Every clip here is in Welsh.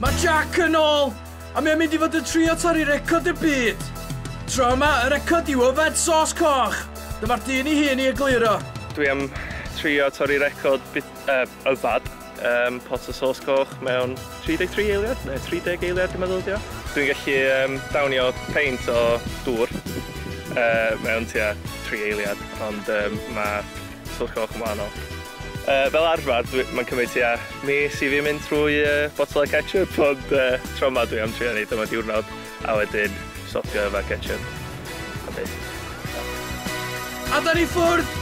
Mae Jack yn ôl, a mae o'n mynd i fod yn trio torri record y byd. Tro yma, y record yw yfed sos coch. Dyma'r dyn ei hun i egluro. Dwi am trio torri record yfad pot o sos coch mewn 33 eiliad, neu 30 eiliad dwi'n meddwl ydi o. Dwi'n gallu downio peint o dŵr mewn tua 3 eiliad, ond mae sos coch yn wahanol. Fel arfer, mae'n cymryd tua mis i fi mynd trwy botel o ketchup, ond tro yma dwi am trio neud o mewn diwrnod, a wedyn stopio efo ketchup. A byth. A da ni ffwrdd!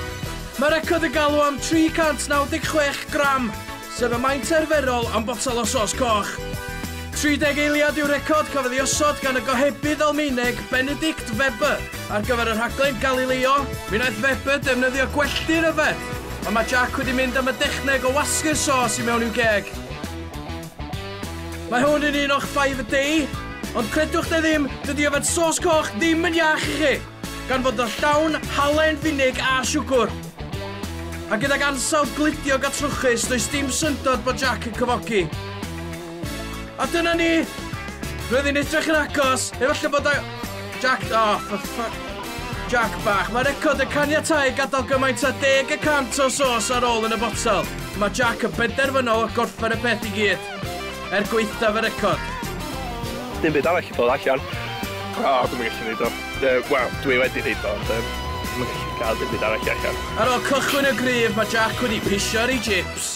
Mae record yn galw am 396 gram, sef y maint arferol am botel o sos coch. 30 eiliad yw'r record cafodd ei osod gan y gohebydd Almaeneg Benedikt Weber ar gyfer y rhaglen Galileo. Mi wnaeth Weber defnyddio gwelltyn yfed, ond mae Jack wedi mynd am y dechneg o wasgu'r sos i mewn i'w geg. Mae hwn yn un o'ch 5 a day, ond credwch neu ddim, dydy yfed sos coch ddim yn iach i chi, gan fod yn llawn halen, finig a siwgr. A gydag ansawdd gludiog a trwchus, does dim syndod bod Jack yn cyfogi. A dyna ni! Roedd hi'n edrych yn agos, efallai bod Jack. Oh, for fuck. Jack bach, mae record yn caniatáu gadael gymaint â 10% o sos ar ôl yn y botel. Mae Jack yn benderfynol o gorffen y peth i gyd, er gwaethaf y record. Dim byd arall i ddod allan. O, dwi'n gallu neud o. Wel, dwi wedi neud o, ond dwi'n gallu cael dim byd arall allan. Ar ôl cychwyn y gryf, mae Jack wedi pisio ar ei jips.